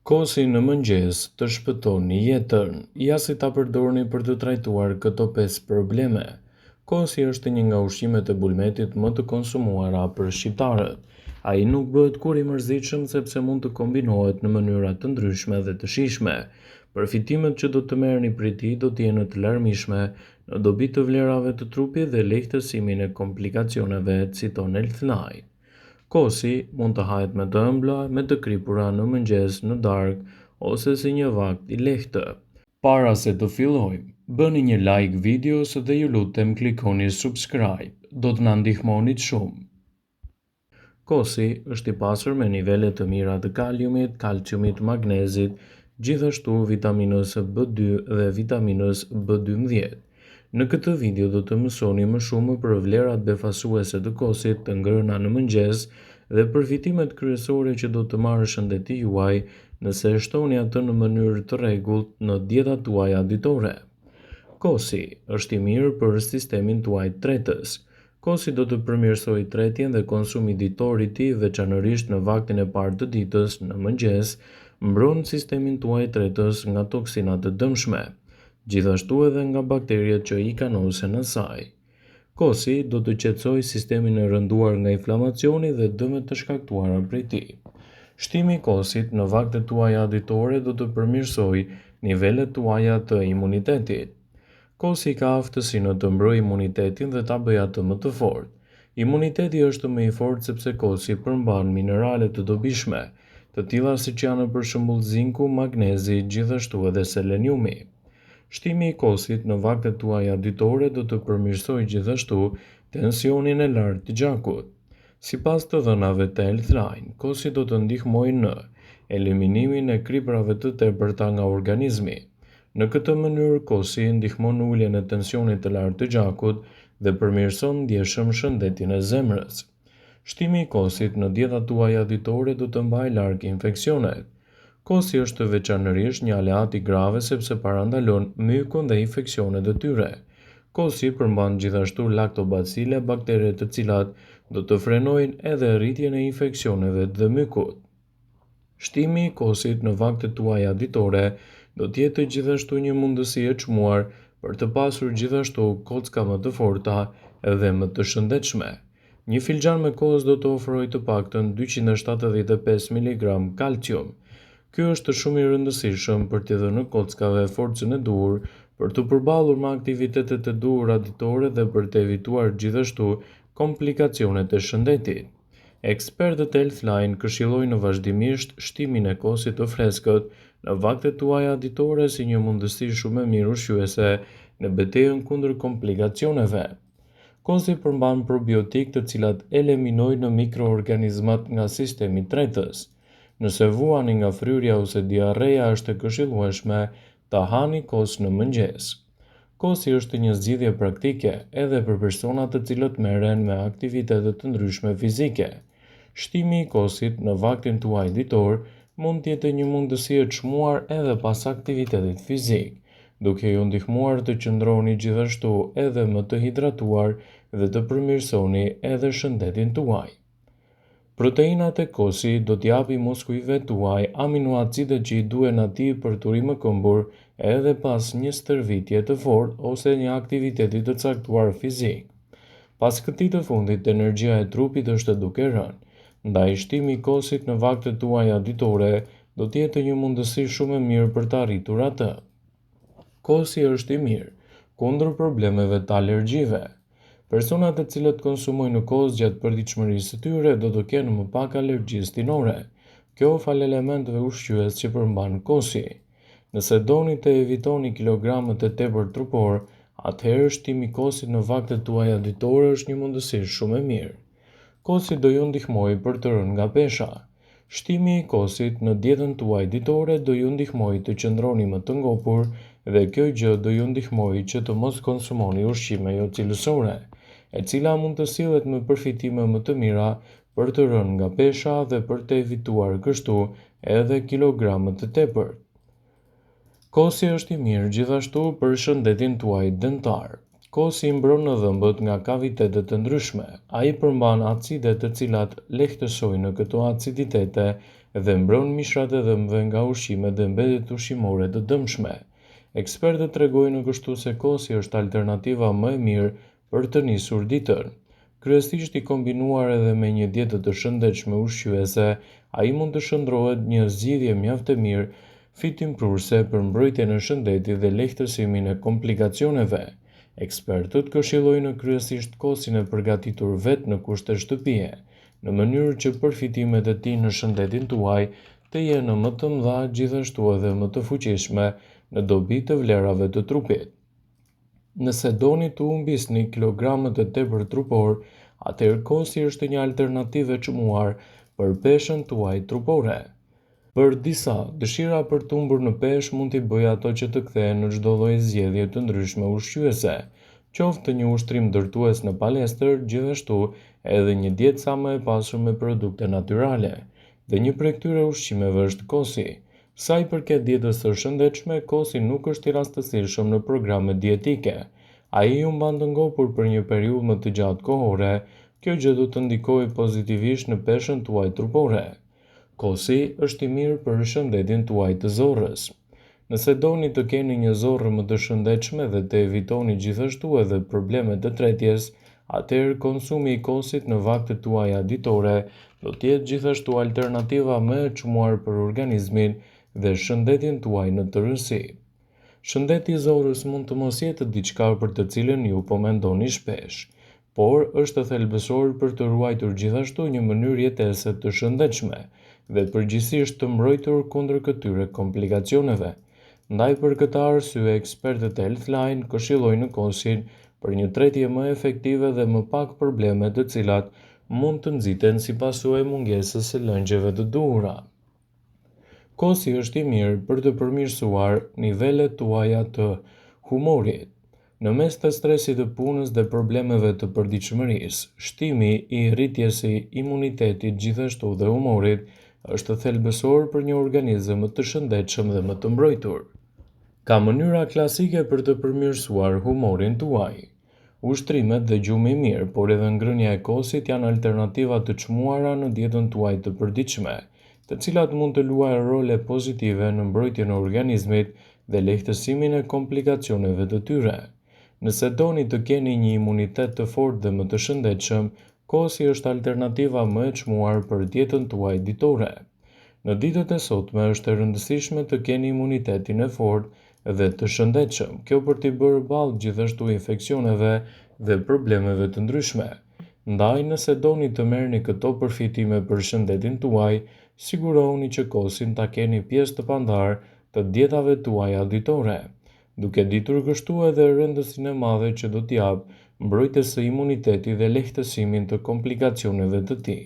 Kosi në mëngjes të shpëton jetën, ja si ta përdorni për të trajtuar këto 5 probleme. Kosi është një nga ushqimet e bulmetit më të konsumuara për shqiptarët. Ai nuk bëhet kurrë i mërzitshëm sepse mund të kombinohet në mënyra të ndryshme dhe të shijshme. Përfitimet që do të merrni prej tij do të jenë të larmishme, në dobi të vlerave të trupit dhe lehtësimin e komplikacioneve, citon Healthline. Kosi mund të hahet me të ëmbla, me të kripura në mëngjes, në darkë ose si një vakt i lehtë. Para se të fillojmë, bëni një like videos dhe ju lutem klikoni subscribe, do të na ndihmonit shumë. Kosi është i pasur me nivele të mira të kaliumit, kalciumit, magnezit, gjithashtu vitaminës B2 dhe vitaminës B12. Në këtë video do të mësoni më shumë për vlerat befasuese të kosit të ngrëna në mëngjes dhe përfitimet kryesore që do të marrë shëndeti juaj nëse e shtoni atë në mënyrë të rregullt në dietat tuaja ditore. Kosi është i mirë për sistemin tuaj tretës. Kosi do të përmirësojë tretjen dhe konsumi ditor i tij, veçanërisht në vaktin e parë të ditës, në mëngjes, mbron sistemin tuaj tretës nga toksinat e dëmshme. Gjithashtu edhe nga bakteriet që i kanosen asaj. Kosi do të qetësojë sistemin e rënduar nga inflamacioni dhe dëmet të shkaktuara prej tij. Shtimi i kosit në vaktet tuaja ditore do të përmirësojë nivelet tuaja të imunitetit. Kosi ka aftësinë të mbrojë imunitetin dhe ta bëjë atë më të fortë. Imuniteti është më i fortë sepse kosi përmban minerale të dobishme, të tilla siç janë për shembull zinku, magnezi, gjithashtu edhe seleniumi. Shtimi i kosit në vaktet tuaja ditore do të përmirësojë gjithashtu tensionin e lartë të gjakut. Sipas të dhënave të Healthline, kosi do të ndihmojë në eliminimin e kripërave të tepërta nga organizmi. Në këtë mënyrë, kosi ndihmon në uljen e tensionit të lartë të gjakut dhe përmirëson ndjeshëm shëndetin e zemrës. Shtimi i kosit në dietat tuaja ditore do të mbajë larg infeksionet. Kosi është veçanërisht një aleat i grave sepse parandalon mykun dhe infeksionet e tyre. Kosi përmban gjithashtu laktobacile, baktere të cilat do të frenojnë edhe rritjen e infeksioneve dhe mykut. Shtimi i kosit në vaktet tuaja ditore do të jetë gjithashtu një mundësi e çmuar për të pasur gjithashtu kocka më të forta dhe më të shëndetshme. Një filxhan me kos do të ofrojë të paktën 275 miligram kalcium. Ky është shumë i rëndësishëm për t'i dhënë kockave forcën e duhur për t'u përballur me aktivitetet e duhura ditore dhe për të evituar gjithashtu komplikacionet e shëndetit. Ekspertët e Healthline këshillojnë vazhdimisht shtimin e kosit të freskët në vaktet tuaja ditore si një mundësi shumë e mirë ushqyese në betejën kundër komplikacioneve. Kosi përmban probiotikë të cilat eliminojnë mikroorganizmat nga sistemi tretës. Nëse vuani nga fryrja ose diarreja është e këshillueshme të hani kos në mëngjes. Kosi është një zgjidhje praktike edhe për personat të cilët merren me aktivitete të ndryshme fizike. Shtimi i kosit në vaktin tuaj ditor mund të jetë një mundësi e çmuar edhe pas aktivitetit fizik, duke ju ndihmuar të qëndroni gjithashtu edhe më të hidratuar dhe të përmirësoni edhe shëndetin tuaj. Proteinat e kosit do t'i japin muskujve tuaj aminoacidet që i duhen atij për t'u rimëkëmbur edhe pas një stërvitje të fortë ose një aktiviteti të caktuar fizik. Pas këtij të fundit, energjia e trupit është duke rënë, ndaj shtimi i kosit në vaktet tuaja ditore do të jetë një mundësi shumë e mirë për ta arritur atë. Kosi është i mirë kundër problemeve të alergjive. Personat të cilët konsumojnë kos gjatë përditshmërisë së tyre do të kenë më pak alergji stinore. Kjo falë elementëve ushqyes që përmban kosi. Nëse doni të evitoni kilogramët e tepërt trupor, atëherë shtimi i kosit në vaktet tuaja ditore është një mundësi shumë e mirë. Kosi do ju ndihmojë për të rënë nga pesha. Shtimi i kosit në dietën tuaj ditore do ju ndihmojë të qëndroni më të ngopur dhe kjo gjë do ju ndihmojë që të mos konsumoni ushqime jo cilësore, e cila mund të sillet me përfitime më të mira për të rënë nga pesha dhe për të evituar kështu edhe kilogramët e tepërt. Kosi është i mirë gjithashtu për shëndetin tuaj dentar. Kosi i mbron dhëmbët nga kavitete të ndryshme. Ai përmban acide të cilat lehtësojnë këto aciditete dhe mbron mishrat e dhëmbëve nga ushqimet dhe mbetjet ushqimore të dëmshme. Ekspertët tregojnë kështu se kosi është alternativa më e mirë për të nisur ditën. Kryesisht i kombinuar edhe me një dietë të shëndetshme ushqyese, ai mund të shndërrohet një zgjidhje mjaft e mirë fitimprurëse për mbrojtjen e shëndetit dhe lehtësimin e komplikacioneve. Ekspertët këshillojnë kryesisht kosin e përgatitur vetë në kushte shtëpie, në mënyrë që përfitimet e tij në shëndetin tuaj të jenë më të mëdha gjithashtu edhe më të fuqishme në dobi të vlerave të trupit. Nëse doni të humbisni kilogramët e tepërt trupor, atëherë kosi është një alternativë e çmuar për peshën tuaj trupore. Për disa, dëshira për të humbur në peshë mund t'i bëjë ato që të kthehen në çdo lloj zgjedhje të ndryshme ushqyese, qoftë një ushtrim ndërtues në palestër, gjithashtu edhe një dietë sa më e pasur me produkte natyrale. Dhe një prej këtyre ushqimeve është kosi. Sa i përket dietës së shëndetshme, kosi nuk është i rastësishëm në programet dietike. Ai ju mban të ngopur për një periudhë më të gjatë kohore, kjo gjë do të ndikojë pozitivisht në peshën tuaj trupore. Kosi është i mirë për shëndetin tuaj të zorrës. Nëse doni të keni një zorrë më të shëndetshme dhe të evitoni gjithashtu edhe problemet e tretjes, atëherë konsumi i kosit në vaktet tuaja ditore do të jetë gjithashtu alternativa më e çmuar për organizmin dhe shëndetin tuaj në tërësi. Shëndeti i zorrës mund të mos jetë diçka për të cilën ju po mendoni shpesh, por është thelbësor për të ruajtur gjithashtu një mënyrë jetese të shëndetshme dhe përgjithësisht të mbrojtur kundër këtyre komplikacioneve. Ndaj për këtë arsye ekspertët e Healthline këshillojnë kosin për një tretje më efektive dhe më pak probleme të cilat mund të nxiten si pasojë e mungesës së lëngjeve të duhura. Kosi është i mirë për të përmirësuar nivelet tuaja të humorit. Në mes të stresit të punës dhe problemeve të përditshmërisë, shtimi i rritjes së imunitetit gjithashtu dhe humorit është thelbësor për një organizëm më të shëndetshëm dhe më të mbrojtur. Ka mënyra klasike për të përmirësuar humorin tuaj. Ushtrimet dhe gjumi i mirë, por edhe ngrënia e kosit janë alternativa të çmuara në dietën tuaj të përditshme, të cilat mund të luajnë role pozitive në mbrojtjen e organizmit dhe lehtësimin e komplikacioneve të tyre. Nëse doni të keni një imunitet të fortë dhe më të shëndetshëm, kosi është alternativa më e çmuar për dietën tuaj ditore. Në ditët e sotme është e rëndësishme të keni imunitetin e fortë dhe të shëndetshëm, kjo për t'i bërë ballë gjithashtu infeksioneve dhe problemeve të ndryshme. Ndaj, nëse doni të merrni këto përfitime për shëndetin tuaj, sigurohuni që kosin ta keni pjesë të pandarë të dietave tuaja ditore, duke ditur kështu edhe rëndësinë e madhe që do t'i japë mbrojtjes së imunitetit dhe lehtësimin të komplikacioneve të tij.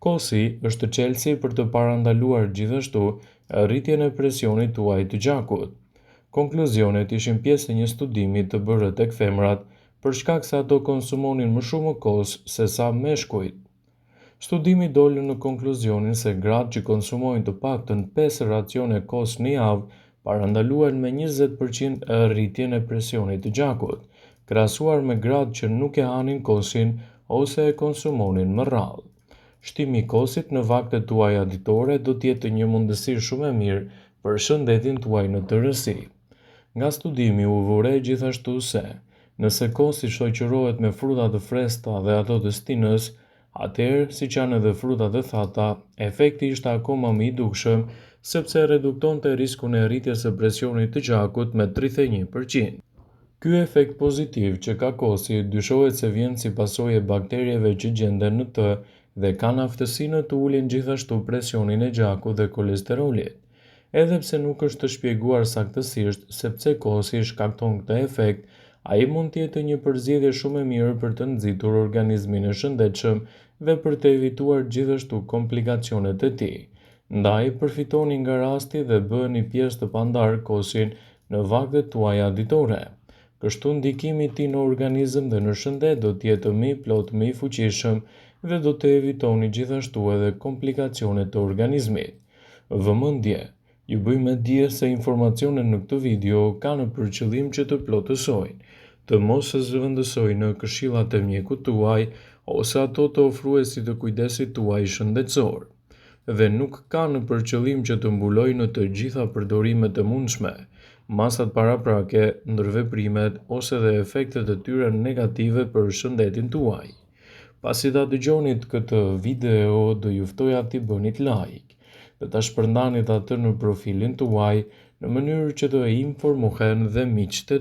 Kosi është çelësi për të parandaluar gjithashtu rritjen e presionit tuaj të gjakut. Konkluzionet ishin pjesë e një studimi të bërë tek femrat për shkak se ato konsumonin më shumë kos sesa meshkujt. Studimi doli në konkluzionin se gratë që konsumojnë të paktën 5 racione kos në javë parandaluan me 20% rritjen e presionit të gjakut, krahasuar me gratë që nuk e hanin kosin ose e konsumonin më rrallë. Shtimi i kosit në vaktet tuaja ditore do të jetë një mundësi shumë e mirë për shëndetin tuaj në tërësi. Nga studimi u vu re gjithashtu se, nëse kosi shoqërohet me fruta të freskëta dhe ato të stinës, atëherë, siç janë edhe frutat e thata, efekti ishte akoma më i dukshëm, sepse reduktonte riskun e rritjes së presionit të gjakut me 31%. Ky efekt pozitiv që ka kosi dyshohet se vjen si pasojë e bakterieve që gjenden në të dhe kanë aftësinë të ulin gjithashtu presionin e gjakut dhe kolesterolit. Edhe pse nuk është shpjeguar saktësisht se pse kosi shkakton këtë efekt, ai mund të jetë një përzgjedhje shumë e mirë për të nxitur organizmin e shëndetshëm dhe për të evituar gjithashtu komplikacionet e tij. Ndaj, përfitoni nga rasti dhe bëheni pjesë të pandarë kosin në vaktet tuaja ditore. Kështu ndikimi i tij në organizëm dhe në shëndet do të jetë më i plotë, më i fuqishëm dhe do të evitoni gjithashtu edhe komplikacionet e organizmit. Vëmendje! Ju bëj me dije se informacionet në këtë video kanë për qëllim që të plotësojnë, të mos zëvendësojnë këshillat e mjekut tuaj ose ato të ofruesit të kujdesit tuaj shëndetësor. dhe nuk kanë për qëllim që të mbulojnë të gjitha përdorimet e mundshme, masat paraprake, ndërveprimet ose dhe efektet e tyre negative për shëndetin tuaj. Pasi ta dëgjonit këtë video, do ju ftoja t'i bënit like dhe ta shpërndanit atë në profilin tuaj në mënyrë që të informohen dhe miqtë.